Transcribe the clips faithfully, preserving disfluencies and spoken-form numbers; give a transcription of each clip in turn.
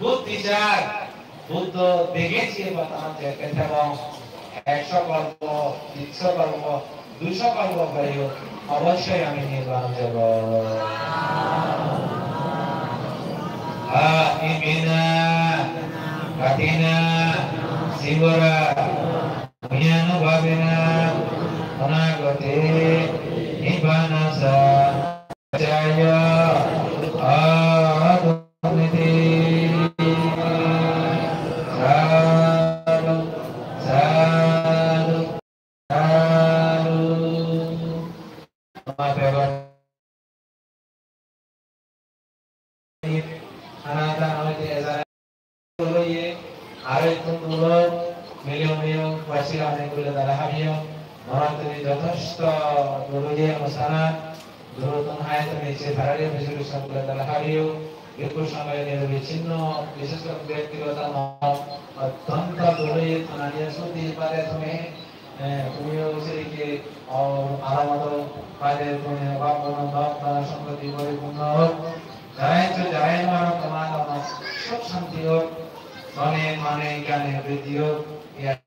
Good teacher, Buddho dege je bottanot jekke thebong, ekso kolpo, tinso kolpo, duso kolpo goreyo, obossoi ami nirbanot jebo. A imena, katina, sibora, punyanu bhabena, anagate, nibbanasa. Jaya, aduniti. Sadhu, sadhu, sadhu. Anata hoite ejare loye, aro ekku dulot, miliyong miliyong pasi ane gule dala habiyo, moran tumi jothesto doloye onusthanot, dulotun hai tumi se tarare bisi bisi gule dala habiyo, ekku somoy nirbichchinno, bishesh guri bektigoto no, ottonto doloye tunaniya suti pade tumi, eh, tumiyo sedike, o, aro moto pade tumi obab ono dok, dana sompoti poripunno hok. Jarai to jarai maro tomar ono suk santi hok, dhone mane gyane briddhi hok, iya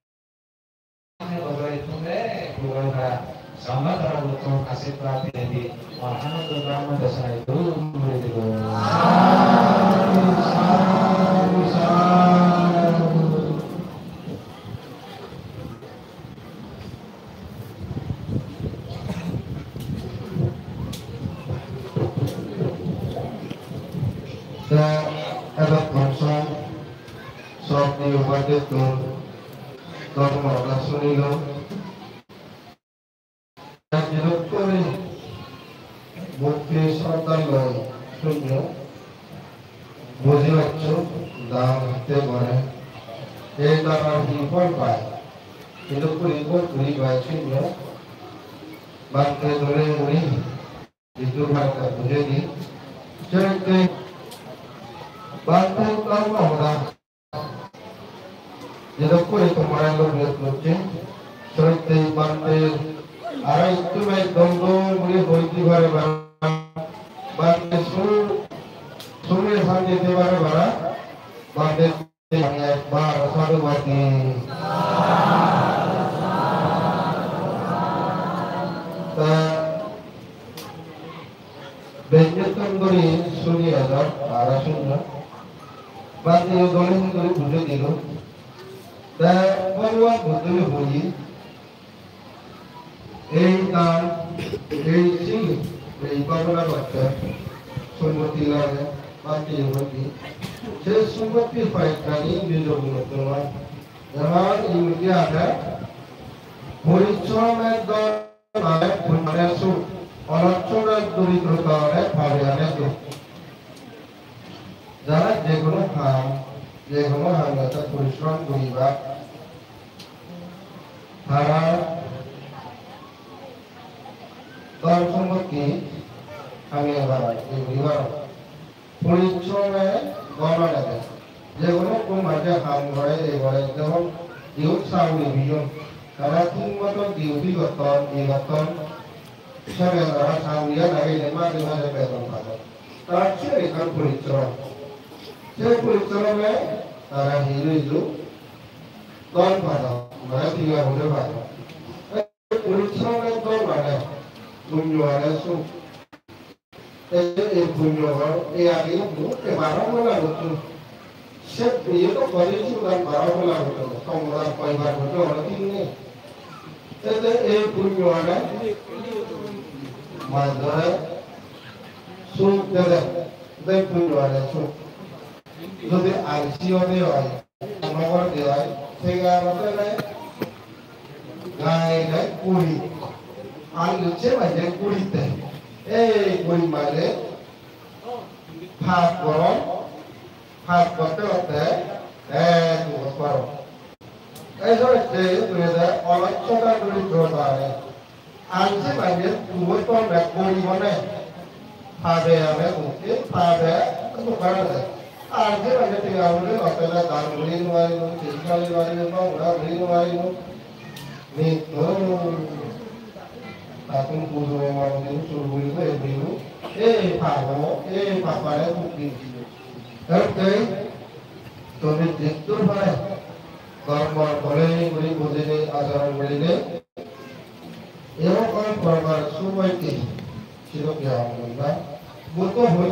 bojoi tumre puroi para samma tara uttom ashirbad didi, Mahamudra Brahma Desai duru muri dibo. Sadhu, sadhu, sadhu. Te edokkon song sot ni upadettun dhormo hoda sunilung. Te jedokkuri bhokti sroddha loi sunyo, buji paccho dan hitte gore, ei danor hi phol pai, jedokkuri bhokti pai sunyo, bhante dole guri Jidu bhante bujei di. Senotte bhante dhormo hoda. Jedokkuri tomare lobiyot locche. Senotte bhante aro ekku bai dol dol guri hoi di pare para. Bhante su, sune santi de pare para. Bhante Ami ekbar sadhubad di. Ta benjottun guri suni ejak, ara sunno. Bhante yo dole guri bujei dilo. Ta Bhogoban Buddho yo hoye, ei dan, ei sil, ei bhabona gotte, sompotti lage, bhante yo hoye, se sompotti paittani nijo gunottun noi. Jemon indi age, porichrome dhon mane punyo suk, olochchone doridrata mane pabe ane duk. Jara je hono ham, je hono ham ete porichrome guriba, tara dhon sompotti hamiye paron, ei guri paron. Porichrome dhon age. Je hono ekko manje ham gore, ei gore, jemon iyot saguri peyon. Tara thik moton duty gotton, ei gotton. Sebe tara saguriyan age, ene maje maje beton padon. Tara siyen ekkan porichrome. Se porichrome tara hi hoido? Dhon padon, mane tiya puje padon. Porichrome dhon mane punyo ane suk. Ei, ei punyo ghor, ei age idu, ei baro bola gotto. Se iye to kore sudan baro bola gotto, tomodan koibar gotto, ora tin nei. Ete ei punyo ane, manjore suk dede, ei punyo ane suk. Jodi alsi ode oi, nogor de oi, tenga no pele, gai gai kuri. Ar lucche manje kuri te. Ei kuri manje pap goron, pap gotte gotte, eh, tu goron. Ei sore te, tu ede, olok choda duri jota ane. Alsi manje duo ton bek gori bone. Pabe ame mukke, pabe to kara de. Alsi manje tenga bole no pele dan gori no paribo, tin gori no paribo, pagora gori no paribo. Ni to. Takun pujo maro din sur gori no paribo. Ei pabo, ei papare mukke. Hei, Tumi jiddur pare dhormor tole guri bujinei acharon gurile, ebong oi prokar suboiti sidokke ham guriba. Buddho hoi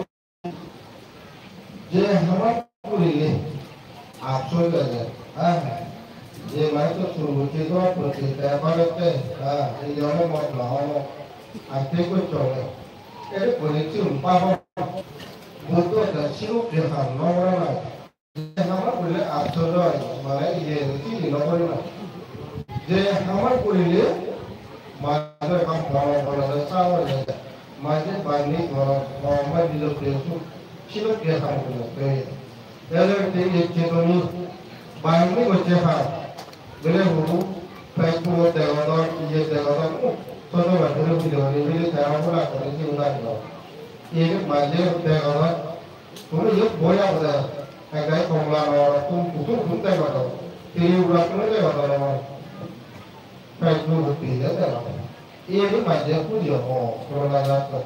je hamar gurile apsoi age, ha? Je mane to surbuti to proti te parete, ha? Ei jone mot na hono, ante ko chole. Ere guri chun pabo. Buddho ta sidokke ham no gorana. Je hamar gurile aschorjo oi, mane iye sini no gori na. Je hamar gurile mane ekkan boro boro je sagor je, mane bangni boro boro mane nijo pesu, sidokke ham gurile. Ele te ecche tumi bangni gocche ham, bele huru, Facebook-ot degodon, iye degodon, uh, soto bajore video ni bile tara bula kore si udan do. Iye mane degodon, tumi iyot boi agede, ekdagi Komla Nogorottun huttun huttun degodon, Tripurattun degodon, Facebook-ot peye degodon. Iyeni manje hudiyo ho, corona virus.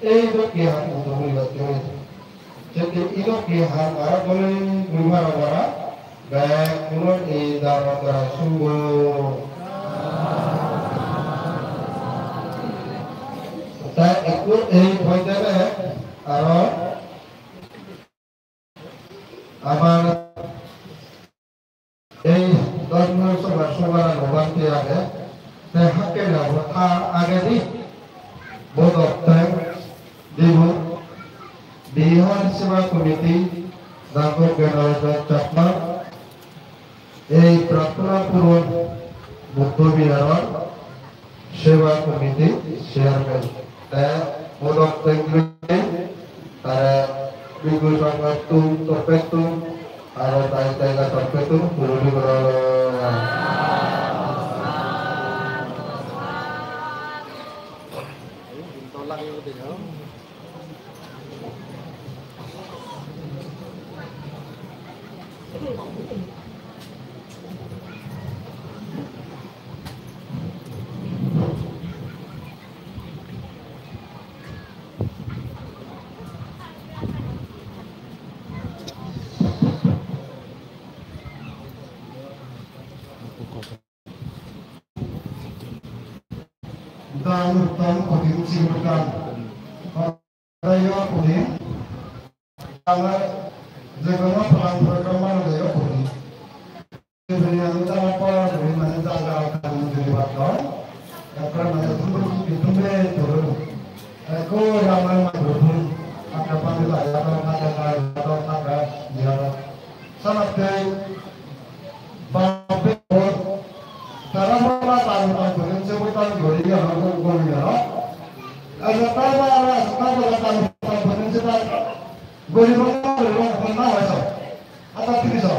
Ei dokke ham udo guribatte hoide. Sette ei dokke ham aro dole guri paro para, bekkuno ei daro dara sugo. Ta ekku ei hoide aro amar ei dhormo sabhar sobar bhante age, te hakke jabo ta agedi bodok teng dibo Bihar Seva Committee, Dangor Gyanarajan Chakma, ei Prarthana Puron Buddho Viharor Seva Committee Chairman. Te modok tengri tare Bhikkhu Sanghattun torpettun aro tai taiga torpettun puroni gorong. Dan uttom kothin sigotan. Aro yo kothin. Amar je kono plan program banale yo kothin. Jodi ami tara pora guri mane jaga kami jodi batton. Ekkore mane tumbe tumbe dhoro. Ekko amar microphone. Akka pani lagaya, akka pani lagaya, akka diya. Sanatte bape tara mara tan tan guri se boi tan guri gana guri gana. Aja ta mara ta mara tan tan guri se tan guri gana guri gana guri gana. Ata tiri so.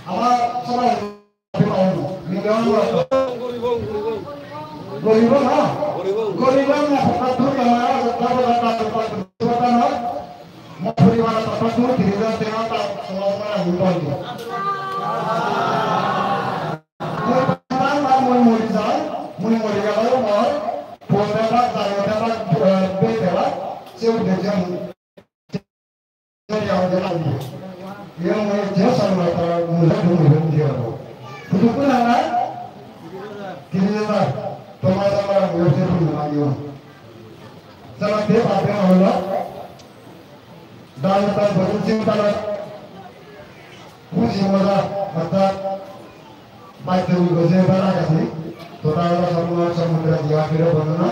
Ama sama. Goribong na? Goribong na? Goribong na, pokka tu kamara, pokka tu kamara, pokka tu kamara. Mo poribar pokka tu tiri hajar tenga ta somaj mara hutoi. Mo poribar na, mo mori jai, mo mori gele mo poribar ta, ta, eh, betera, se ude jam. Yang mui je sarmata mui je mui je aro. Kudu kuna na? Kiri na? Tomar amar mui je mui mani. Jana te bape holo. Dan tan bodu chinta na. Kusi mara mata. Baituri goje bara gasi, total samudra samudra diya pire bondona.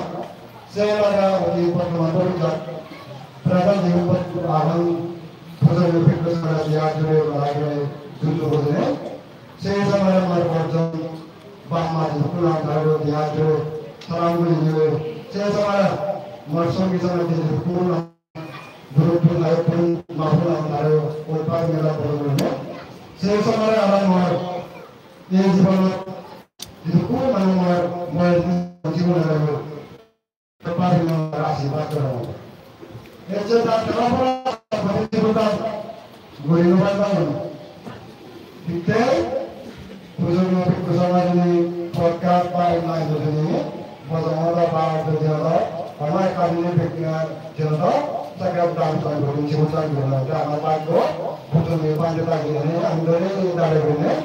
Se laga oti bondona borja. Prada diya bondona ahan, bondona pekko samudra diya jure lage jure bondona. Se samudra mar borjon, bamma jure kuna daro diya jure, salam guri jure. Se samudra mar songi samudra jure kuna. Guru pun ayo pun ma pun ayo taro oi pa mela pun ne. Se samare aban mar. Ei jibon jidu ko manu mar mar jibon ayo. Te pa mela asi ba taro. Ecche ta tara pora pati jibon ta gori no ba ba. Hitte, pujoniyo bhikkhu samajini podcast ba online jodini, bojong odo ba jodi odo, hono ekka jodi bhikkhu jodi odo, sake dan tan guri, sibuk dan guri, eta amar bhaggo, Pujoni bhante dagi ene, ami dore dale gurinei,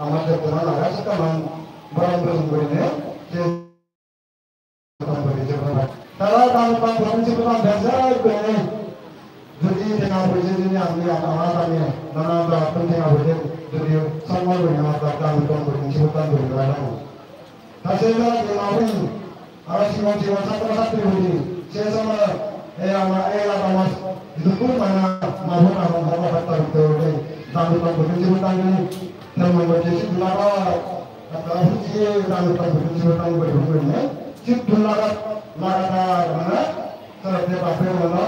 amar jottoman age, sottoman boron boron gurinei, je tara dan dan boron boron sibottan bejai gurinei, jodi tenga poije jodi ami amar ami nana dan dan tenga poije jodi sommon gurinei amar dan dan boron boron sibottan gurinei. Ta se jagat je ma bon, aro sigon sigon satro satri guni, se somoy ei ama, ei elakar jidukkun mane ma bon agon, hono hotta hotta guri, dan dan guri, jidukkun dan guri, tel mon guri, sidukkun lagar, ekkana hujiye dan dan guri, jidukkun dan guri, guri, guri, sidukkun lagar, lagatar mane, tara te bape mane,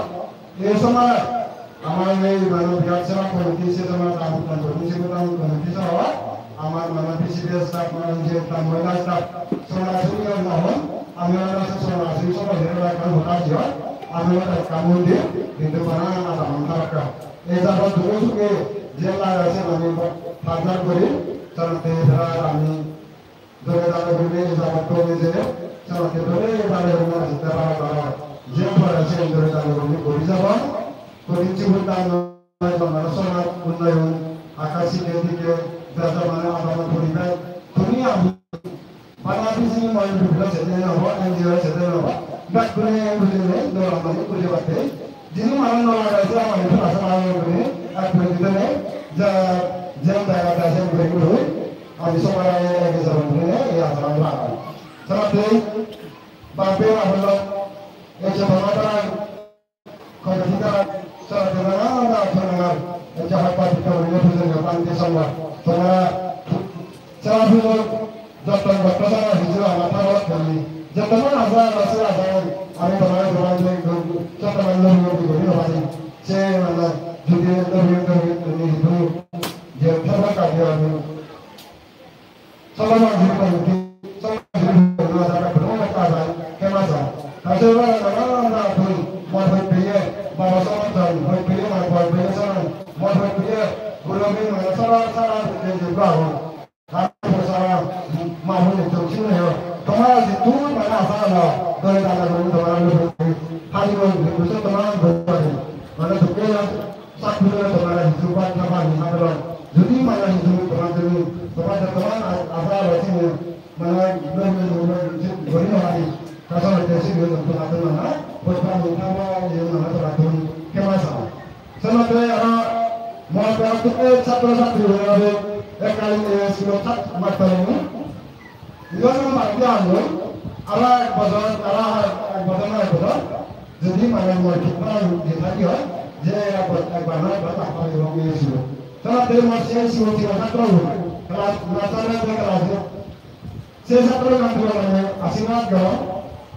ei somoy amar ei mane birat seba committee, se somoy dan dan guri, jidukkun dan committee somoy, amar mane B C B S staff, mane je ekkan mohila staff, sorasori ar na hon, ami ola sorasori soba hire ekkan hoda diyo, ami ola ekkan mondir, hintu bana ada mantar ekka. Ei jabot dugo suge je lage ase mane pazar guri, sarante tara ami dore dale guri ei jabot to je, sarante dore dale guri jete para para, je para se dore dale guri guri jabon, guri jibon dan Bangala somaj unnoyon, akashi dike dike, jate mane adamot poribe, tumi ami, bana bisi moi bibilo sete nobo, N G O sete nobo, bekkune bujine, dora mane buje batte, jini mane no lagai se amar itu asa lagai bujine, ek bujine, ja, ja, ja, ja, ja, bujine, ami sobai age, age, ja, bujine, ya, ja, lagai. Sarate, bape, abalo, ecche bana tarai, Committee tara sara tara tara tara ecche happa dikka gurine pujo niyo bhante songho. Tomara sara pujo jotton gotto sara hiju ama tara koni. Jotton aja aja sara aja ami tomare tomare jotton lobi lobi guri no pari. Se mane jodi lobi lobi guri hiju je thaba ka diyo ami. Soba manjur komiti, soba manjur komiti, soba manjur komiti, soba manjur komiti, kema sa. Tase ba na na na na pun, ma pun piye, ma ba soba manjur, pun piye, ma pun piye soba, ma pun piye, gulo mi ma soba soba piye je ba ho. Soba soba ma pun je chok chin yo. Tomar je tu ma na sa na, dole dale dole tomar lo. Hali lo, lo so tomar lo. Mana tu ke Sat bojor tomare hissu bhat na pani hadron. Jodi mane hissu tomar jodi, tomar jodi tomar a-, aja aro sini, mane, gori no pari. Kaso hoite sini tomar mane, bojor ni thaba, ye mane tomar tun kema sa. Senote aro, mo pera tuke chatro chatri hoye, ekali, eh, silo chat matro ni. Igun mane ki aro, aro ek bojor, aro ek bojor na ek bojor, jodi mane moi thik mane je thaki oi, je ek bo-, ekbar na ekbar ta pare ebong ei sibo. Tara te mo sei sibo sibo satro oi, class, master de class, sei satro mane mane ashirbad gelo.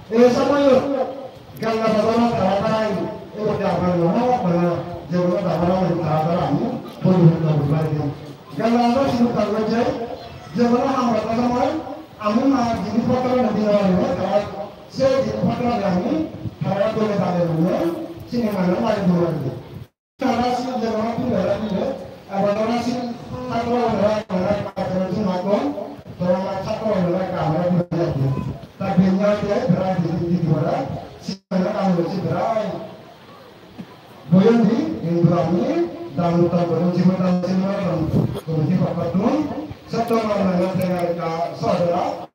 Ei somoy Ganga Bhagavan tara tarai, ei bote amar mono, mono, je kono dhamma mane tara tara ami poriborton guri pari. Ganga Bhagavan sidu tara je, je kono ham gorte somoy, ami ma jinis potro nodi no pari, tara se jinis potro ami tara dole dale nodi, sini mane mari dole dale. Tara si je kono tui dale dile, Aba dora sin satro dora dora patro sin makon, dora ma satro dora kamera dora dora. Ta benya te dora di di di dora, sin dora kamu si dora. Boyon di, Indra mi, damu ta boyon si mata si mata damu. Komiti papat dun, satro ma na na tenga ka sodra.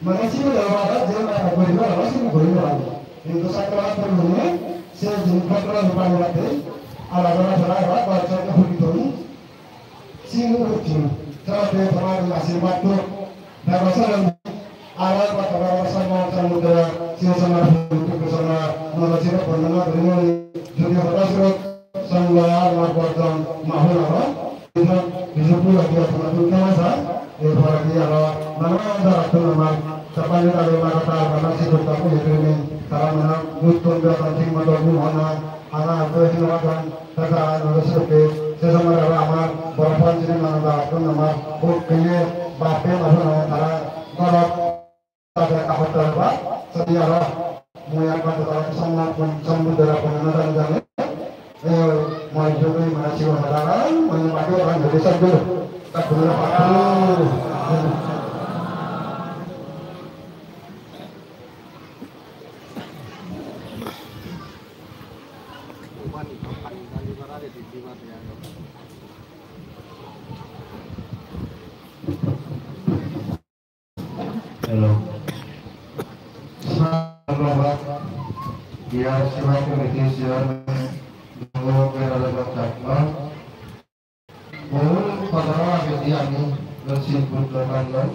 Mane sini jaga ada, je mana gori mana, sini gori mana. Hintu sakra pun ini, se jin patra lupa lupa deh, ala jana jana apa, baca ke bukit doni, sini bukit doni. Sama deh, sama deh, asli batu. Dah masa dan ala apa, apa, apa, sama, sama muda, sini sama, itu ke sama, mana sini pun mana beri mana, jadi apa, surat, Sangha, Mahaprabhu, Mahunara, Bijapur lagi apa tu kemasa, eh, para dia lah, mana ada tu nama, siapa ni tadi mana kata, mana si tu tak punya kene, karena mana, mutton dia kan sing mata bu hana, hana tu sing makan, kata, mana suke, sesama rama, berapa sini mana ada tu nama, bu kene, bape, mana, karena, kalau Tabe kahottar ba, sadi aro, mui ekbar tara sonna pun, sambuddhara pun, na jani jani. Eh, mui jodi mana siwa hadaran, mui mati orang jadi sabdu. Tak benar apa. Hello. Dhonnobad, dear Seva Committee Chairman, Dhonnobad, Bera Rajat Chakma. Bohut bojor agedi ami Losing Buddho Kandon.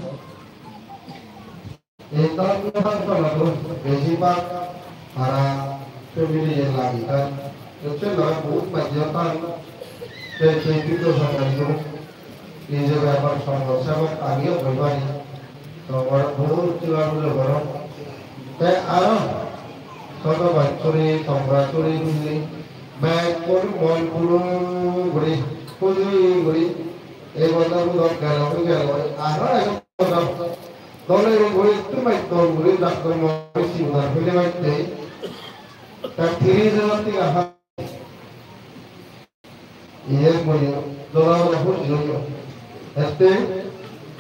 Ei dhormo sanghagun bejibak tara family-ye lagitan. Ecche loi bohut bhagyoban. Te, te Buddho sanghagun nije abar sangho sebok amiyo hoi pari. To bor bohut jiba bujo gorong. Te aro sodo bachuri, tomra churi huli, bekkun mon puro guri, huji guri, ei bojor budot gelo, gelo, aro ek bojor dole guri, tumi dol guri, doctor mo guri, sibunar huli batte. Ta tiri hajar tiga ha-, iye mui dola dola huri joyo. Ette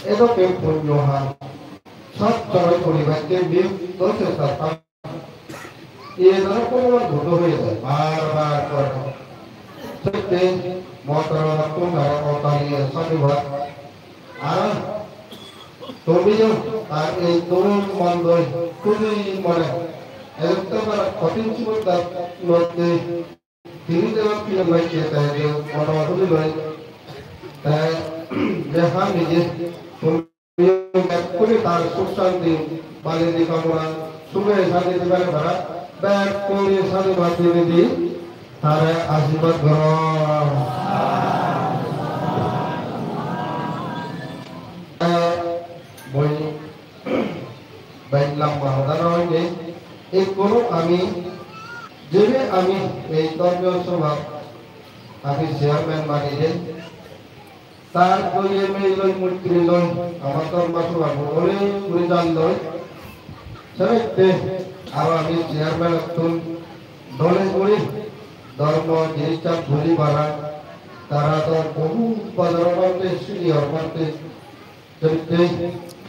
edokke punyo han sot chore guribatte min dol chesta. Iye doro Bhogoban Buddho hoye de, bar bar kore. Sette motoro rakkun tara otali sadhubad. Ar tumiyo tar ei dorun mondoi tumi mone ekdom tara kothin sibot moddhe tiri deba piyon loi je te je mono tuli loi te je ha nije tumi ekkuri tar suk santi bali di kamona suge santi di bale bara bekkuri santi bati di tare ashirbad goro. Boi Bej lamba hoda noi de, ekkunu ami, jebe ami ei dhormiyo sobha ami chairman banide, tar doye mei loi moitri loi, amar dhormo sobha bo ole guri jan loi, sebette aro ami chairman ottun dole guri dhormo jinissan buri para, tara do bohut bojor bhante, senior bhante, Senitte,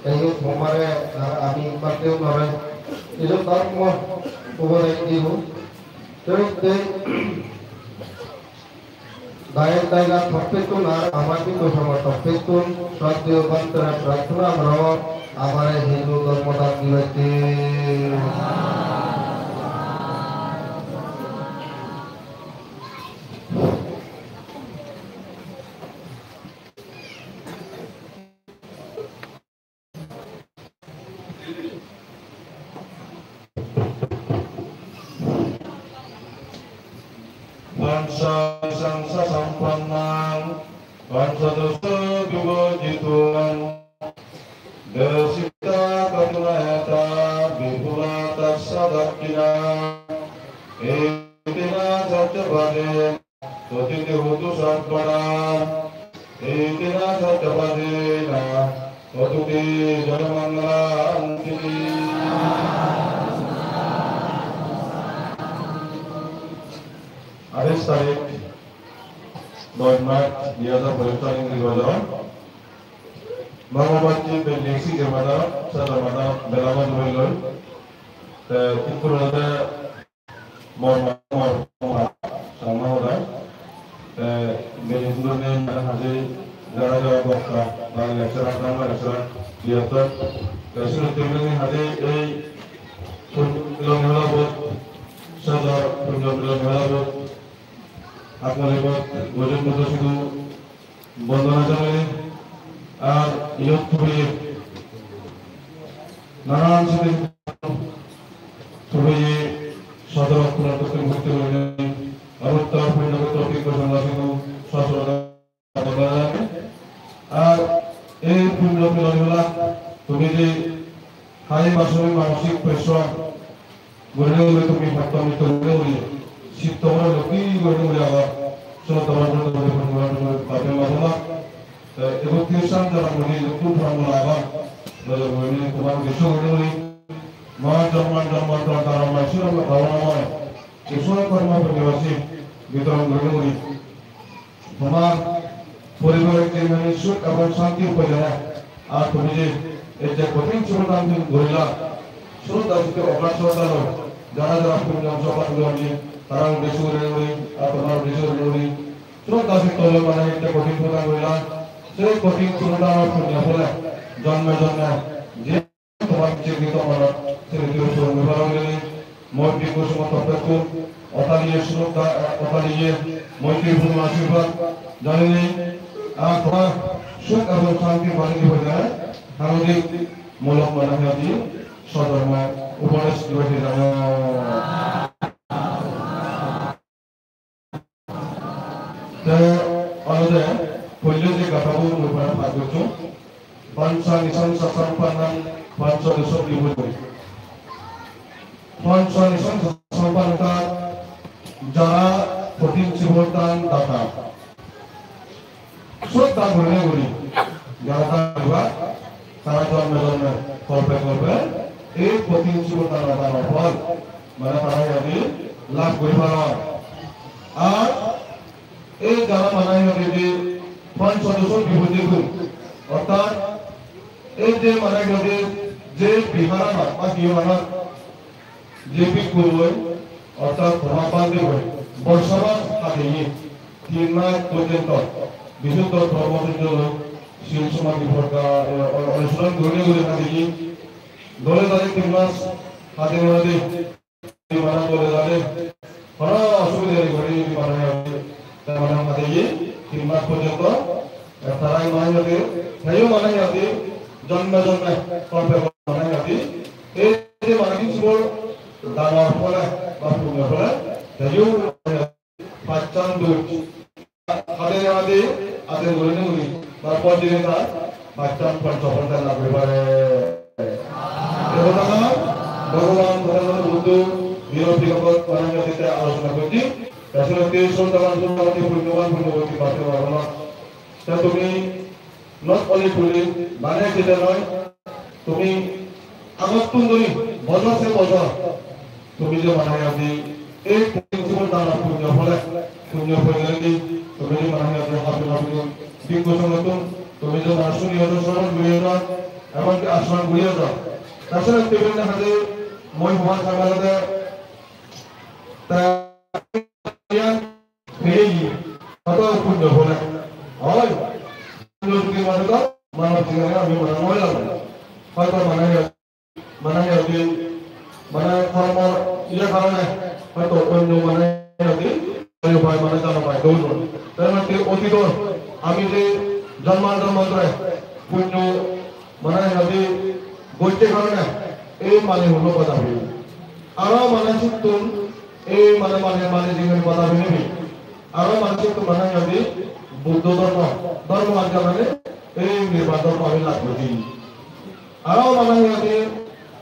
ei tomare ar ami batte unore, idu dhormo ubodesh dibo. Senitte, dayok dayika toppettun ar ama hindu somo toppettun, sroddheyo bhantore prarthona gorong, amare hindu dhormo dan dibatte. Pancha sampannang, pancha dosa vivarjitang, desita katunayata vipula tassa dakkhiṇa, etena saccavajjena, sotthi hotu sabbadā, etena saccavajjena, hotu te jayamaṅgalam. Atais tarik, dos March, dui hajar pochish tarik, Ingreji bojor. Bhagavad Gita Basic Grammar, sada mada, bela bojor hoiloi. Te, ikkunu olode Mor, mor, mor, sama hoda. Eh, beni sundor nei mane haje jara jara bokta, ba lecturer, drama lecturer, director. Te sundor nei haje ei punyo milon holabot, sodor punyo milon holabot, akmolibot, gojek moto sidu, Bondona janai, ar iyot tumi nanan sini tumi sodor kunor dokken bhorti hoinei, ar uttor punyo khetre bhikkhu sangha sinu sasro bondona janai. Ar ei punyo milon mela tumi je hai masori manosik pressure Gurine guri tumi patton mitton guri guri, sitto guri guri guri guri abar, sotto guri guri guri guri guri guri pape mabola. Te ekottir sanjana guri ekottir formula abar, guri guri guri tomar uddesho guri guri, ma janman janmantor dara ma sirona bhavana moy, Ishwar kormo punyo rasi bitoron guri guri. Tomar poribaror jibone suk ebong shanti upajona, ar tumi je ei je kothin sroddha tumi gorila, sroddha jodi ogar sroddha loi, jara jara punyo sompan gorni, tara uddesho guri guri, ar tomar uddesho guri guri, sroddha chitto loi mane ei je kothin sroddha gorila, sei kothin sroddha ar punyo phole jonme jonme je Jibito manot sriti usurung guri paron hijeni, moi bhikkhu songho torof tun otaliye sroddha, otaliye moitri purno ashirbad janei, ar tomar suk ebong shanti bari dibo jane, harodik mulok mane hoyedi sodhormo upodesh dibo jane. Te olode poilo je gathabo mui pora pach gocchong. Pancha nisangsa sampannam pancha doso vibhuti. Pancha nisangsa sampannam, jara kothin sibor dan data. Sroddha gurinei guri jara dan diba, tara jonme jonme, kolpe kolpe ei kothin sibor dan data phol mane tara hoyedi labh guri paron. Ar ei jara mane hoyedi pancha doso vibhuti gun, orthat ei je mane hoyedi je biharana ba giyohana je bhikkhu loi, orthat Brahma Bhante loi, borsabas hadeye tin mas porjonto bisuddho brahmacharjo loi sil somadhi prodhya, eh, o-, onushilon guri guri hadeye, dole dale tin mas hade hade, mane dole dale, hono osubidha nei guri mane hade, mane hadeye tin mas porjonto, eh, tarai mane hade, heyo mane hade, jonme jonme, kolpe kolpe mane hade, ei je mane sibor danor phole ba punyo phole, heyo mane pachan duk hade hade ade guri nuni, ba pojine ta pachan pancha phol ta lab guri pare. Ei hodagan Bhogoban Bhogoban Buddho Biro Pirogot mane jate alochona gocche. Te senotte sroddhaban sroddhaboti punyoban punyoboti bhante bhagibon. Te tumi not only tumi mane jete noi, tumi agottun dhuri bojor se bojor tumi je mane hoyedi ei principle dana punyo phole, punyo phole di tumi je mane hoyedi happy happy bhikkhu songhottun tumi je mane suni hoyedi sravan guri hoyedi, emon ki ashram guri hoyedi. Tachara tumi na hade moi hobar sabalade ta iyan peye, hoto punyo phole. Oi, punyo jodi mane to, manob jinghani ami mane noi lage. Hoito mane, mane jodi, mane kormo iye karone, hoito onyo mane jodi, ayu pai mane jano pai dol dol. Tar mane otitor, ami je jonmantor mantor punyo mane jodi gotte karone, ei mane hulo bada hoye. Aro mane sittun ei mane, mane, mane jinghani bada hoye ni. Aro mane sittun mane hoyedi Buddho dhormo, dhormo agga mane ei nirban dhormo ami lab gocchi. Aro mane hoyedi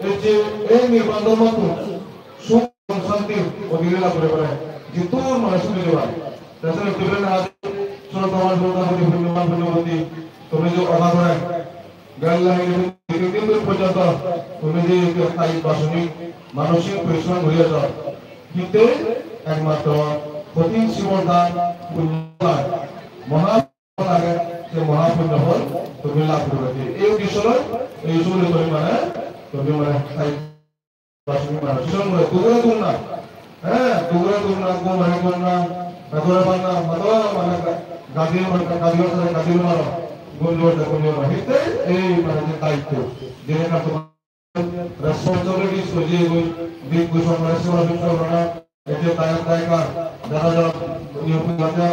ei je ei nirban dhormottun suk shanti odhikar lab guri pare. Jittun mane suni jebar. Te senotte tumi na adi, sroddhaban sroddhaboti punyoban punyoboti, tumi je oba gore, gella hini tin din porjonto tumi je je kayik basonik manosik porishrom guri aso, hitte ekmatro kothin sibor dan punyo phol, moha phol age, se moha punyo phol tumi lab guri pare. Ei uddesho loi, ei uddesho loi tumi mane, tumi mane kayik Lakshmi Mara, Susan Mara, dugure dugna. Eh, dugure dugna, gumare dugna, dugure banna, mato mane ga-, gadi mane, gadi mara, gadi mara, gundu mara, gundu mara. Hitte, ei mane je daitto, je na tomar responsibilities ko je goi, bhikkhu songho seba sushrusa gora, ei je dayok dayika, jara jara niyom pujate,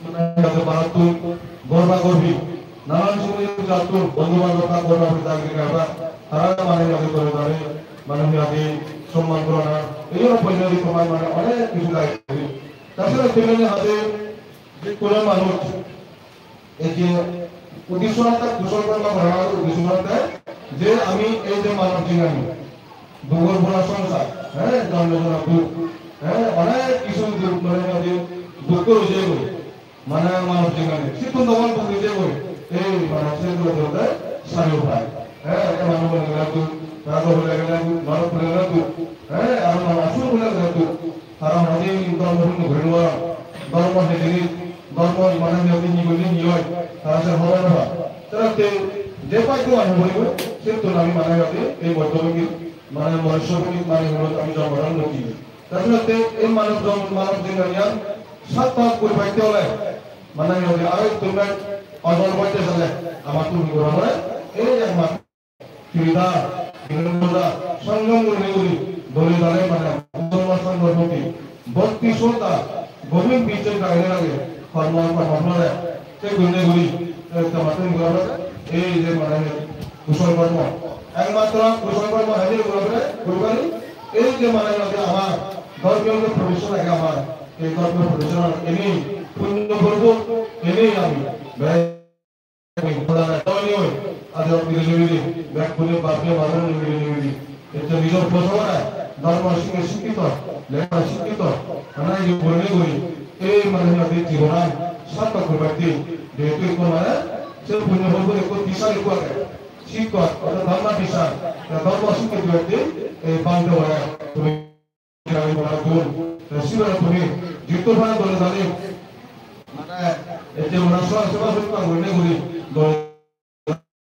mane jate barattun, gorba gorbi, nanan sumoi jattur, bondhu bandhobta gorba pujate gaba, tara mane jate gore dare, mane hi hoide somman gorana, ei aro poila di tomar mane onek kichu dai. Tachara tumi hoide je kono manuj ei je uddesho ante kusol kormo gorana uddesho ante je ami ei je manob jinghani, dugor bora songsar, eh, jonmo jonmor duk, eh, onek kichu duk mane hoide duk guri jeyegoi. Mane manob jinghani, sittun dobol bhog guri jeyegoi, ei mane se guri jeyegoi sari upai. Eh, e mane mone gele duk, raja hole gele duk, manob hole gele duk, eh, aro mane asur hole gele duk. Tara mane dhormo punyo guri nw paron, dhormo he jinis, dhormo mane he jinis guri ni oi, tara se hobor nw pan. Tara te je paitto mane hobor ibo, sittun ami mane hoide ei boddho bhumi, mane monusso bhumi, mane holo ami jonmo dhormo guri. Tara te ei manob jonmo, manob jinghaniyan sarthok guri paite ole, mane hoide aro ekdom ojol paite sale, amattun hi gora pore, ei ekmatro kirida, Songrom gurinei guri dole dale mane dhormo songor proti bhakti shraddha gobhir bichar rage rage kormo kormo phole se gurinei guri, eh, tomattun guri ei je mane kusol kormo, ekmatro kusol kormo hajir guri guri ei je mane amar dhormiyo je profession age amar, ei dhormiyo profession eni punyo korbo, eni ami Adi milinimili, bekkune bape madore milinimili. Ecche nijor posabara, dhormo sikhe sikkito, lekha sikkito, ana ye guri guri, ei mane adi jibonan sarthok guribatte, jehetu ikko mane, se punyo phol ikko disha ikko age. Sikkot, orthat dhamma disha, dhormo sikhe dibatte, ei bhante ore, tumi Sibere tumi jitto pare dole dale, mane, ecche mane seba seba seba gurinei guri dole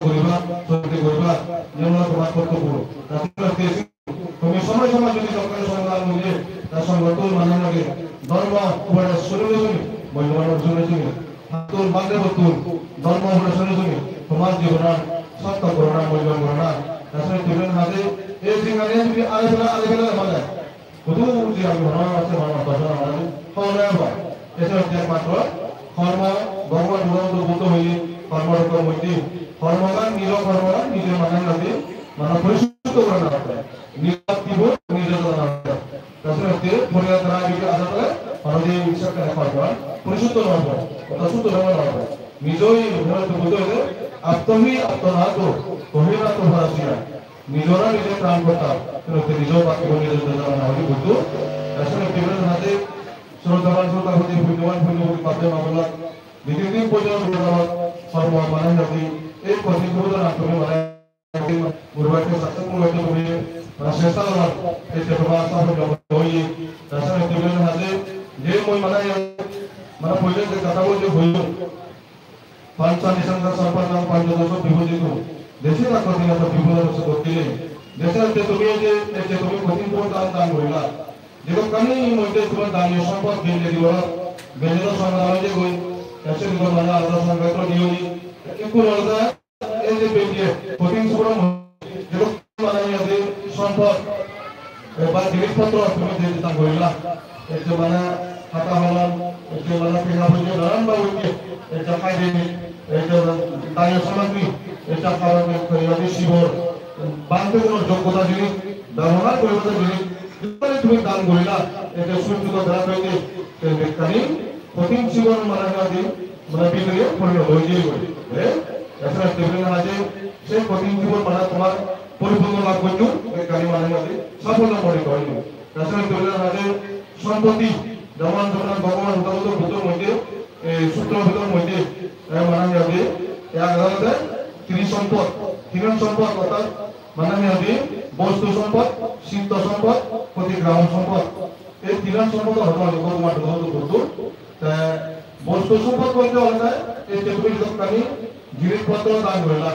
guriba, sorte guriba, je mane tomar kortobbo. Ta tumi somoy somoy jodi jokkene somadan guriye, ta songottun mane lage, dhormo upare suni suni, moiloban suni suni, hattun bhante bottun, dhormo upare suni suni, tomar jibonan sarthok gorana, moiloban gorana. Ta suni tumi hade, ei jinghani tumi are bela, are bela mane, Hudu je ami hono ase mane dosjon amar hono eba. Ese hotte ekmatro kormo, Bhogoban Buddho, Buddho hoye kormo rokko moddhe. Kormogan, nijo kormogan, nije mane nadi, mane porisuddho gorana hotte. Nijo tibur, nijo gorana hotte. Ese hotte poribar dara bidi asa tole, mane je ikkha kore kormogan, porisuddho gorana hotte. Ota suddho gorana hotte. Nijoi, Bhogoban Buddho hoye, attohi attonado, tohinato parasya. Nijora nije ত্ৰাণ কৰ্তা, কিন্তু তে নিজৰ বাক্যবোৰ নিজে নিজে জানা হয় কিন্তু, তাৰপিছত একেবাৰে যাতে শ্ৰদ্ধাৱান শ্ৰদ্ধাৱতী, পুণ্যৱান পুণ্যৱতী, পাপে মামলা, নীতি নীতি পূজন মামলা, সৰ্ব মানে যাতে এই কঠিন সমুদ্ৰ নাম কৰি মানে গুৰুবাক্য ছাত্ৰ পুৰোহিত কৰি মানে চেষ্টা কৰা, এই চেতনা স্থাপন হৈ, তাৰপিছত একেবাৰে যাতে যে মই মানে, মানে পहिले যে কথা বলতে হইল, Pancha nisangasa sampadaṃ panchadosha vibhujitaṃ. Desi na kothinatha vibhudharasya kothine. Desi na te tumi je, te tumi kothin pon dan dan goilla. Jekko kani moddhe tomar daniyo sompod belle dibo, belle to somadan oye goi. Ese dibo mane alada sompod to diyo ni. Ekku alada ei je belle kothin pon Jekko mane iyot sompod, eh, ba jinis potro tumi je je dan gorila, ei je mane hata holom, ei je mane tenga poije nanan babotte, ei je haide, ei je daiyo samagri, ei je haron, ei je sibor, bhante guno joggota jinis, bebohar goribatte jinis, jodi tumi dan gorila, ei je sunni to dara hoide, ei bekkani kothin jibon mane iyot mane bidire porinoto oi jeyegoi. Eh? Ejone tebile na je se kothin jibon mane tomar poripunno lab gojjo, bekkani mane iyot safollo mone gojjo. Ejone tebile na je sompotti, jemon jemon Bhogoban Buddho, Buddho moddhe, eh, sutro bidor moddhe, eh, mane iyot, eh, age olode trin sompot, trin sompot orthat mane iyot bostu sompot, chitto sompot, protigrahon sompot. Ei trin sompot hoda hoide Bhogoban Buddho, Buddho. Te bostu sompot bolte olode ei je tumi jokkani jinis potro dan gorila,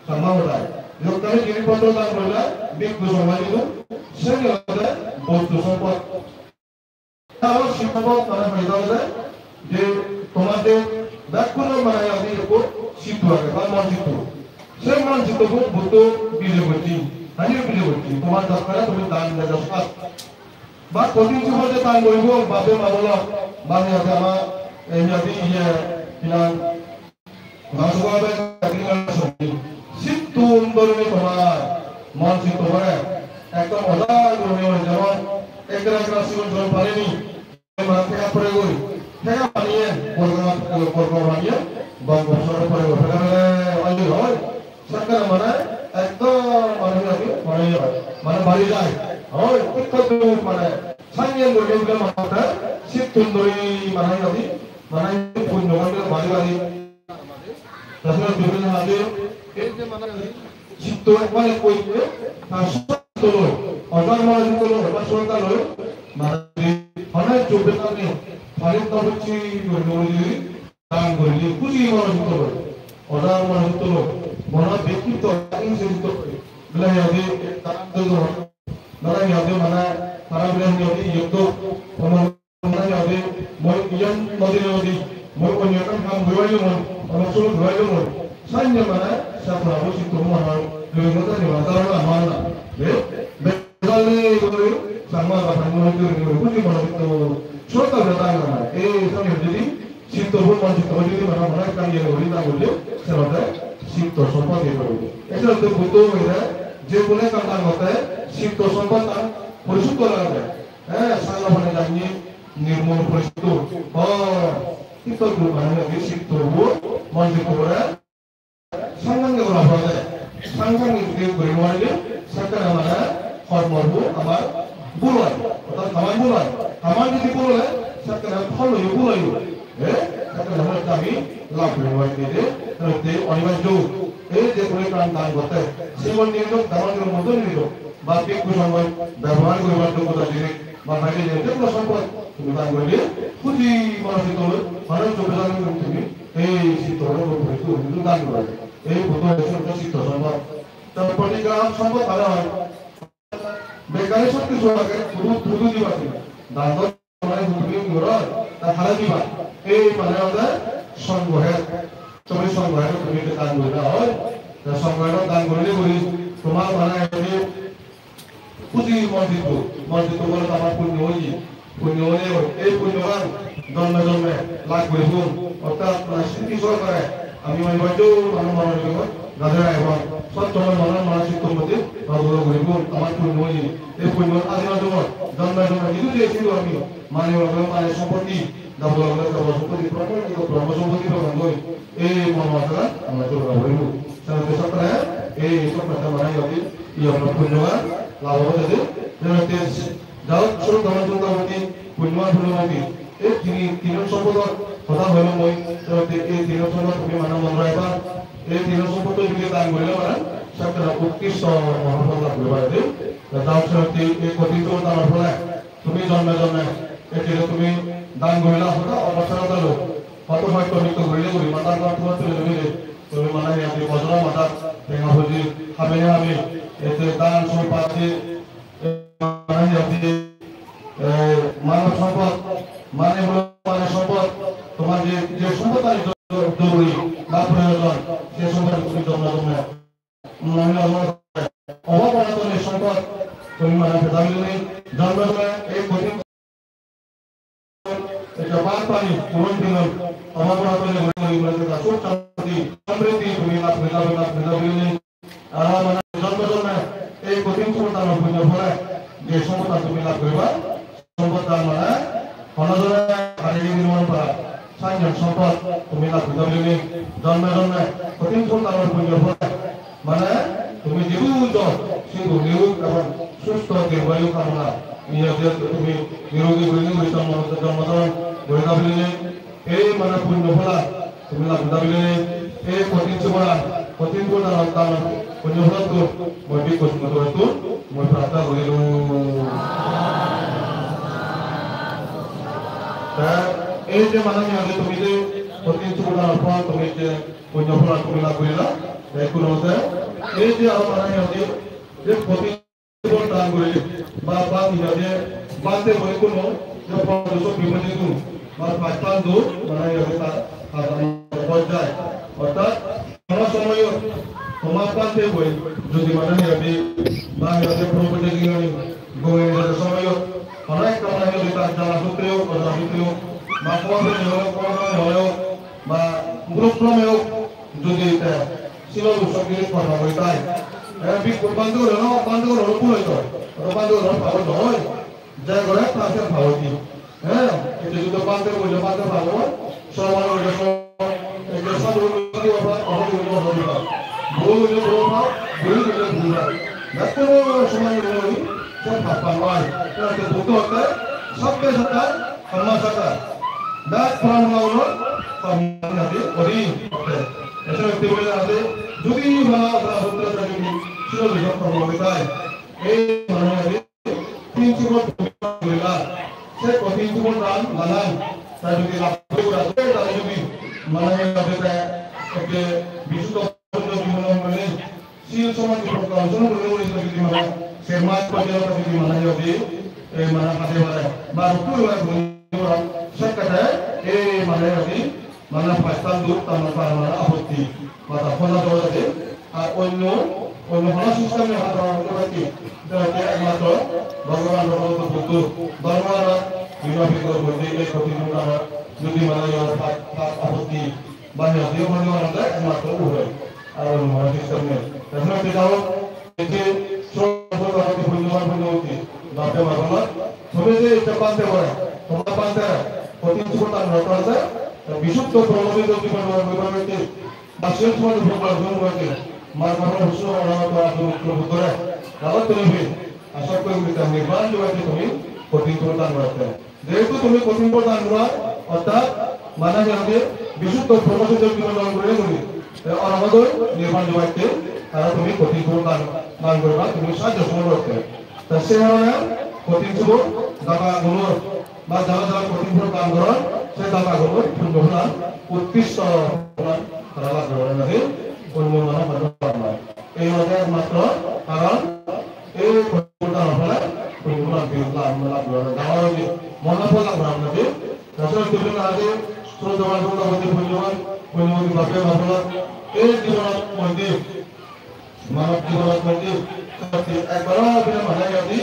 Changma hodai. Jokkani jinis potro dan gorila, bhikkhu songho dibo, seni olode bostu sompot. Aro chitto sompot mane hoide olode je tomar je bekkuno mane adi ekko chitto age ba mon chitto. Se mon chitto bu Buddho bije gojje, hani bije gojje, tomar dokkare tumi dan de dos. Ba kothin jibon je dan goribo, bape ma bolok, ba he age ama, ei age iye, hinan, ma sugabe, sittun dorinei tomar mon chitto gore, ekdom oja dorinei jemon ekra ekra sigon jol parini, ei ma theka pore goi, theka paniye, borgo, borgo paniye, bongo sore pore goi, theka pore, oi, oi. Sekkene mane ekdom mane hi hoide, mane, mane bari jai. Oi, ikko duk mane sanyen guri guri mane sittun duri mane hi hoide, mane punyo guri bari bari. Tasmane dukhin hoide, ei je mane sitto ekbar ekko hoide, tar sitto loi, ojar mane sitto loi, ojar sitto loi, mane mane jubbe mane, parit tabuchi guri guri dan gorile, huji mono sutro loi, ojar mono sutro loi, mono bektitto, hinse sutro loi, bela hi hoide, dan do, bela hi hoide, mane, tara bela hi hoide, iyot do, mane hi hoide, moi iyan nodile nodi, moi onyo ekkan ham guribaille moi, onyo suru guribaille moi, sanye mane, sa purabo sutro mane, Bebotani ba dharana mala. Be, be, dale gori, sama ba pani mala gori gori, buji mala to, sota be dharana. E, sami jodi, sitto bu mon sitto jodi mana mana kan ye gori na gori, senote, sitto sompot ye gori. Ese to Buddho hoye, je kune kan kan hote, sitto sompot an, porisuddho lage. Eh, sala bane jani, nirmol porisuddho. Oh, sitto bu mana ye sitto bu, mon sitto bu, Sangsange gora porede. Sangsange jodi guri no parile, sekkene mane hormo bu amar bul oi. Orthat kaman bul oi. Kaman jodi bul ole, sekkene phol o bul oi. Eh? Sekkene mane ami lab guri no pari de, de, onibajjo. Ei je kuri kan dan gotte. Sibon nirok, daman nirok, montor nirok. Ba bhikkhu songhoi bebohar guribar joggota jinis. Ba bhai je je sompot tumi dan gorile, huji mane sitto, mane joggota jinis tumi Ei sitto sompot hintu dan gora. Ei Buddho hoye sitto sompot. Ta proti gram sompot hara oi. Bekkani sotto sompot age, hudu, hudu diba tumi. Dan do mane hudu diba, ta hara diba. Ei mane olode songhohe. Tumi songhohe tumi dan gora oi. Ta songhohe dan gorile guri, tomar mane ei Huji monjitto, monjitto bole amar punyo oye, punyo oye, ei punyogan jonme jonme lab guribong, orthat mane sriti sohokare ami oi bajjo manu manu jibon gade raibong, sot jonme manu manu sitto modi rajolo guribong, amar punyo oye, ei punyo adi na jonme jonme jidu je sidu ami mane oi mane sompotti, dabolo dabolo sompotti, brahmo sompotti, brahmo sompotti, brahmo sompotti, ei mono asagan amar jora guribo. Senotte sokkene ei sokkene mane oi Iyo, punyogan lab obo jodi, jenotte jaok, sroddhaban, sroddhaboti, punyoban, punyoboti. Ei tini, tino sompodor hoda hoilong mui, jenotte ei tino sompod tumi mane mon raiba. Ei tino sompod tumi dan gorile mane, sokkene uttisto mohapol lab guriba de. Jaok, senotte ei kothin sompod amar phole, tumi jonme jonme, ei tino tumi dan gorila, hoda obossar dalo. Hoto hoito nitto gurile guri, matar ghor tumattun tulle gurile, tumi mane hi hoide bojoro madat, tenga puji, habene habi, ete dan sompatti, mane hi hoide, eh, manob sompot, mane holo mane sompot, tomar je, je sompot ari jo-, joruri, na proyojon, se sompot tumi jonme jonme Mane obo, obo borato ni sompot, tumi mane peda biloni, jonme jonme ei kothin, ekka bhat pani puron bilon, obo borato ni guri guri guri ekka suk santi, samriddhi tumi lab guri jabe, lab guri jabe biloni. Aro mane jonme jonme ei kothin sompot ano punyo phole, je sompot tumi lab guriba, Sompot dan mane, hono jone hareye guri no para, sanjan sompot tumi lab guri jabile ni, jonme jonme kothin purtanor punyo phole, mane tumi jidu jo, sidu nirog ebong susto dirghayu kamona, iye je tumi nirogi guri guri jonmo, jonmo dhorong guri jabile ni, Ei mane punyo phola, tumi lab guri jabile, ei kothin somoran, kothin phola lab dan, punyo pholattun, moi bhikkhu songho torottun, moi prarthona gorilung. Te ei je mane hi hoide tumi je kothin somoran phol, tumi je punyo phola tumi lab gorila, te ekku hoide, ei je aro mane hi hoide, je kothin Bhante dan guri, ba, ba, hi hoide, bhante guri kono, je, pondro so bibhute gun, ba, pach pando, mane, hi hoide, ta, ta, ta, boj jai. Orthat, hono somoyot, tomar bhante goi, jodi, mane, hi hoide, ba, hi hoide, probhute giyani, goi, jodi somoyot, hono ekta, mane, hi hoide, ta, jana sutre hok, ojana sutre hok, ba, hobor pene hok, hobor pene hok, ba, guruk krome hok, jodi, ta, Silo Rusok giri kormo guri tai. Eh, bhikkhu bhante guri no, bhante guri no bhul oito. Aro bhante guri no pabo noi. Jai gore ta se pabo ki. Eh, ete jodi bhante guri bhante pabo. Soman guri soman. Ete sadhu guri sadhu pabo, abhadhu guri abhadhu pabo. Bhul guri bhul pabo, bhul guri bhul pabo. Dekho soman guri se pabo noi. Ete Buddho hote sabbe satta Amma saka, dak pramana ulo, pramana di, ori, oke. Ese oke bole ase, jodi mala pramana ulo jodi, silo jodi pramana ulo tai. Ei mane ase, tin sibor pramana ulo, se ko tin sibor dan, manan, ta jodi lab kore, ta jodi, mane ase ta, oke, bisuddho jodi mane, Sil somadhi prokar, somadhi prokar jodi mane, se mas pojjonto jodi mane jodi, e mane hade mane, ba rukku mane jodi mane, sekkete, e mane jodi, mane pastan dur, ta mane ta mane apotti, mata khona jodi, ar onno, Onno hono system-e hata hata hoite, hoite ekmatro Bhogoban Bhogoban Buddho, Dharma, Bhima Bhikkhur Buddho, ei kothin purot jodi mane iyan pap, pap apotti, ba iyan diyo mane mane ekmatro upai. Ar onno hono system nei. Taছাড়া যেটা হোক, এই যে সব সব আমাদের পুণ্যবান পুণ্যবতী, বাপে মা বলো, তুমি যে এটা পালতে পারো, তোমরা পালতে পারো, কঠিন জীবন তার হতে হতে, বিশুদ্ধ ব্রহ্মচর্য জীবন গ্রহণ করতে, বাসের সময় ভোগ অর্জন করতে, মার বাবার উৎসব অনাহত আর্য মিত্র বুদ্ধরা, দাদা তুমি, আশা করি তুমি তার নির্বাণ যোগাতে তুমি কঠিন জীবন দান করতে। যেহেতু তুমি কঠিন পথ দান করা, অর্থাৎ মানা যাবে বিশুদ্ধ ব্রহ্মচর্য জীবন গ্রহণ করে তুমি, এ, অনাগত নির্বাণ যোগাইতে তারা তুমি কঠিন পথ দান, দান করবা, তুমি সাহায্য সহযোগিতা করতে। তা সে কারণে কঠিন পথ দাতাগুলো বা যারা যারা কঠিন পথ দান করেন, সেই দাতাগুলো পুণ্য প্রদান, উৎকৃষ্ট প্রদান তারা লাভ করে না, অন্য মানব মানব নয়। এই হচ্ছে একমাত্র কারণ এই পরিবর্তন হলে পরিবর্তন লাভ, লাভ করা যায়। আমার ওই যে মহাপ্রভু লাভ করা যায়, তাছাড়া বিভিন্ন আগে শ্রদ্ধা শ্রদ্ধা হচ্ছে পুণ্যবান, পুণ্যবতী বাপে বাপলা, এই জীবন মধ্যে, মানব জীবন মধ্যে, একবার বিনা মানা যদি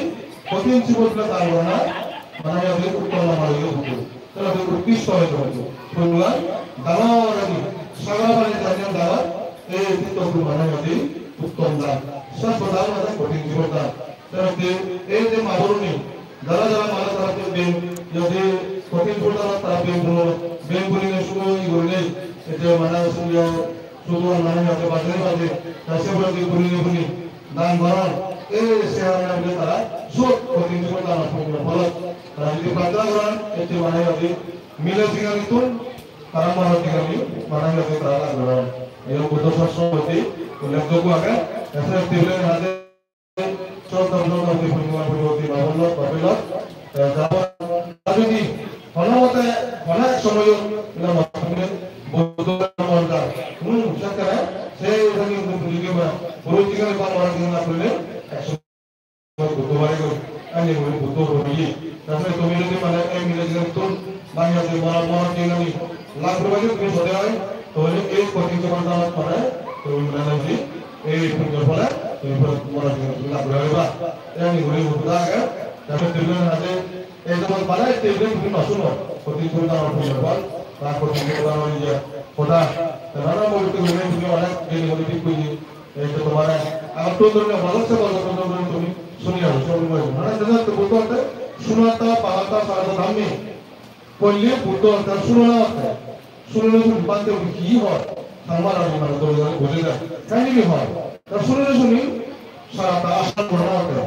কঠিন জীবন না তার না, মানা যদি উত্তম না মানা হতো। তাহলে তো উৎকৃষ্ট হয়ে যাবে। সুতরাং দাওয়া ওরা কি? সাগর পানি জানেন দাওয়া, এই তীর্থ মানা যদি উত্তম দান, শ্রেষ্ঠ দান মানে কঠিন জীবন দান। Te ei je ma boroni, jara jara mane tara je ben, jodi kothin purot tara ben puno, ben purinei sudo i gurinei, ete mane sudo, sudo mane ete bajei bajei, ta se pore je purinei puri dan goron, ei se harone bile tara sot kothin purot tara puno pholot. Tara jodi prarthona goron, ete mane jodi mile jinganittun, tara mane jinganit, mane jodi tara dan goron. Ei Buddho sastro ode ullekh joggo age, ete tebile hade Sodom sodom di punyo punyo di babon lok, babon lok, eh, jabo, jodi hono mote, hono ek somoyo, ila mote, Buddho mon jar. Hmm, sekkene, sei jodi Buddho jodi ma, Buddho jodi ma, mara jodi na pule, ek somoyo Buddho mare go, ani Buddho, Buddho hoye. Tasole tumi jodi mane, ei mile jodi tun, mane jodi mara, mara jodi na ni, lak rupai jodi tumi sode oi, tahole ei kothin jobon jana pore, tumi mane jodi, ei punyo phole, tumi mara jodi tumi lak rupai ba. Ani guri hoda age, jate tumi haje, ei jemon bana ei tumi tumi no suno, kothin purot amar punyo phol, ba kothin purot amar iye, hoda. Nana mori tumi tumi onek geni gori thik hoye, ei to tomar, amar to dhorone bhalo se bhalo to dhorone tumi suni aro, suni aro. Mane jemon to Buddho hote, sunata, pahata, sarata, dhammi. Kolle Buddho tar sunona hotte. Sunone suni bhante uri hi hoi? Tangmar ami mane dole dole boje jai. Kaini hi hoi? Tar sunone suni sara ta asoron gorana hotte.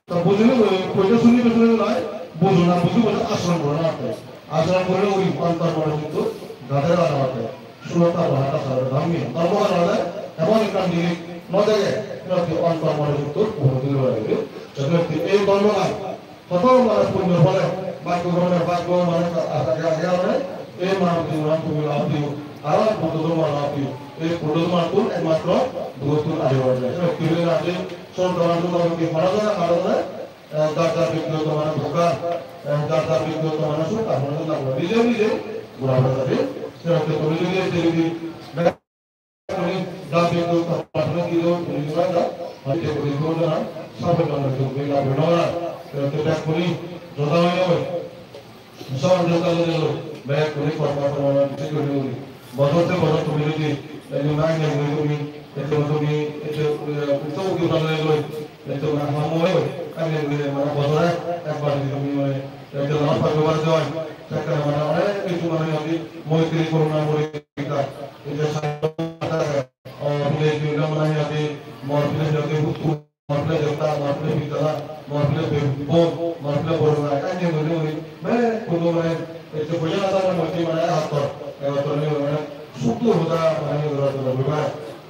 Ta bujile boi, koile suni bujile nai, bujona buji bujona asoron gorana hotte. Asoron gorle uri antar mone hintu gade rana hotte. Sunata pahata sarata dhammi. Dhormo gan ole emon ekkan jinis no dege, hintu antar mone hintu upor dile lage. Jodi ei dhormo gan Hoto mane punyo phole, bhagyo phole, bhagyo mane age age age, ei mane tumi mane tumi lab diyo, aro Buddho dhormo lab diyo, ei Buddho dhormo tun ekmatro dugottun age age. Ei tumi age, son dhormo dhormo ki mane jana mane jana, eh, jar jar bektigoto mane bhoga, eh, jar jar bektigoto mane sukha, mane jana mane nije nije gora gora jabe. Sero tumi nije nije Kuni, da bego ta, da bego ta, kuni, da, da, hari te kuni, kuni, da, sabe, da, da, kuni, da, da, da, da, kuni, joda hoy, hoy. Sabe, da, da, da, da, da, kuni, kuni, kuni, kuni, kuni. Bojor te bojor tumi jodi, ei je nai, nai, kuni, kuni, ei je tumi, ei je, eh, utsav, utsav, da, da, da, da, ei je mane, ham hoy, hoy. Ai, nai, kuni, mane, bojore ekbar jodi tumi, mane, ei je lama paglo bar joy, sekkene, mane, onek kichu, mane, jodi moitri, koruna, mori, Ei je sai, o, village ni mane adi, mor village adi, mor village adi, mor village adi, mor village adi, mor village adi, mor village adi, mane, kuno mane, ei je boya na mane, mane, ator, ator ni mane, sutu hoda, mane, hoda, hoda, hoda,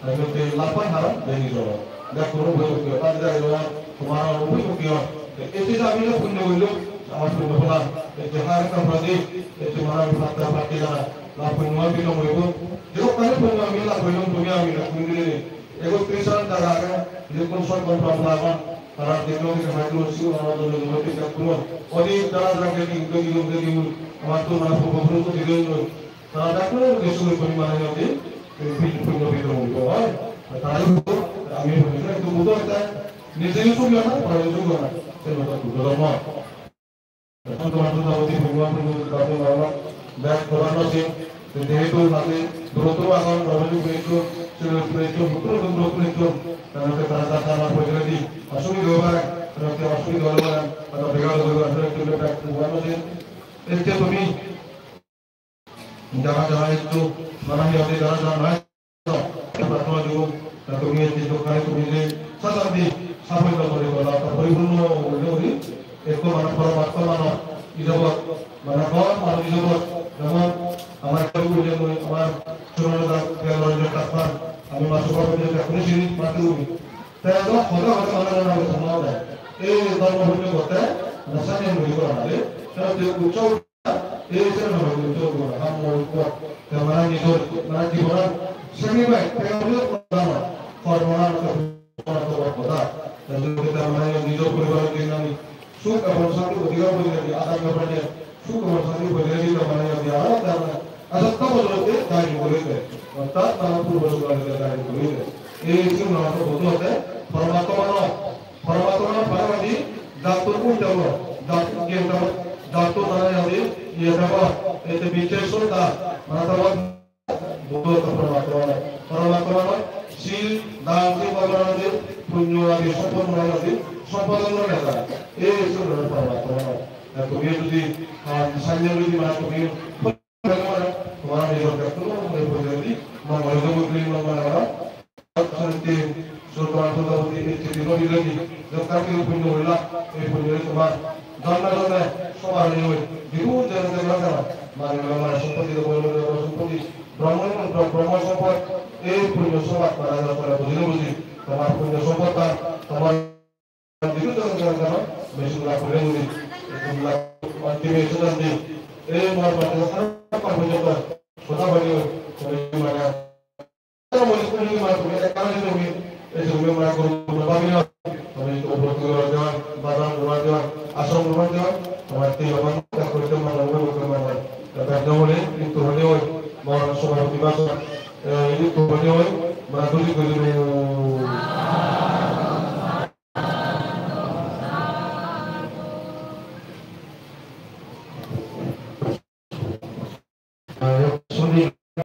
mane, te lapan haram, deni jolo. Dak kuno boi hoda, dak jai lo, tomar boi hoda, ei je ami punyo hoilo, amar punyo phola, ei je har ka pradi, ei je mane, patta, patti jana, na punyo bino hoibo, Jekko kani program ami lab gollong, tumi ami lab guri dile. Ego tris hajar jaga age, je kun sot kon program agon, tara je kun je hai kun si ora do do do te kun. Odi tara jaga ke di do di do di. Amar to mane purbo purus to di do. Tara jaga ko je suri pori mane odi, pin pin do pin do. Tara Ami bhante ekku Buddho hotte nije sugi na, pore sugi na, se hotte Buddho dhormo. Santo Buddho bhante, Bhagwan Buddho bhante, Bhagwan bek bhagwan ase, jehetu mane durotto agon, Bhagwan Buddho, Sri Buddho, Buddho, Buddho, Buddho, tara tara tara pore di, osubidha oi pare, tara tara osubidha oi pare, tara bega oi pare, Bhagwan ase. Ecche tumi jara jara eccho, mane hi hoide jara jara nai, prarthona dibo, ta tumi ecche dokkane tumi je sasandi safollo gori tola, ta poripunno gori gori, ekko mane poromatma mane ijobot, mane hor mane ijobot, jemon amar ketu gori jemon amar Sunorda Gyanranjan Chakma, ami ma Subha Pabitra Chakma sini mati gori. Ta do hoda hoda mane jana hoda hoda. Ei dhormo punyo gotte, na sanye gori gora mane, ta te utsaho Ei senotte mane jodi ham mol pot, te mane nijor, mane jibonan sacrifice, te mane kormo, kormo na to, kormo to hoda. Te jodi te mane nijor poribaror jonni suk ebong santi odhikar bojei rakhte, adam bojei rakhte, suk ebong santi bojei rakhte, te mane jodi aro te mane asatta bojorotte dai gori de. Orthat tara purbo jogor dai gori de. Ei senotte hoda hotte, Paramatma no, Paramatma no, Paramatma di, dhatu punjabo, dhatu gentabo, dhatu mane ami iye thabo, ete bicheshota, mane thabo, Buddho to Paramatma no, Paramatma no, sil, dan, sil, bhabona adi, punyo adi, sompod mane adi, sompod mane adi, ei senotte Paramatma no. Ar tumi jodi, ah, sanye jodi mane tumi Tomar nijor bektigoto mone pujedi, mongol jogoti mongol aro, santi, sutran sutramoti, ei chiti gori legi, jokkar ki punyo hoila, ei punyo tomar janna janna sobar ni hoi, dibu jana jana jana, mane mane sompoti, bol bol sompoti, Brahma, Brahma sompot, ei punyo sobar para jana para bujile buji, tomar punyo sompot, tomar Jitu jana jana jana, mechine la khule guri, ekdom la, mane dibe sudan di. Ei mor mane jana jana, pang pang jana, hoda bani, hoda bani mane. Mane khule guri mane, khule ekkan di hobi, ei hobi mane guru, guru bani na. Mane to guru, guru jana, badam guru jana, asam guru jana.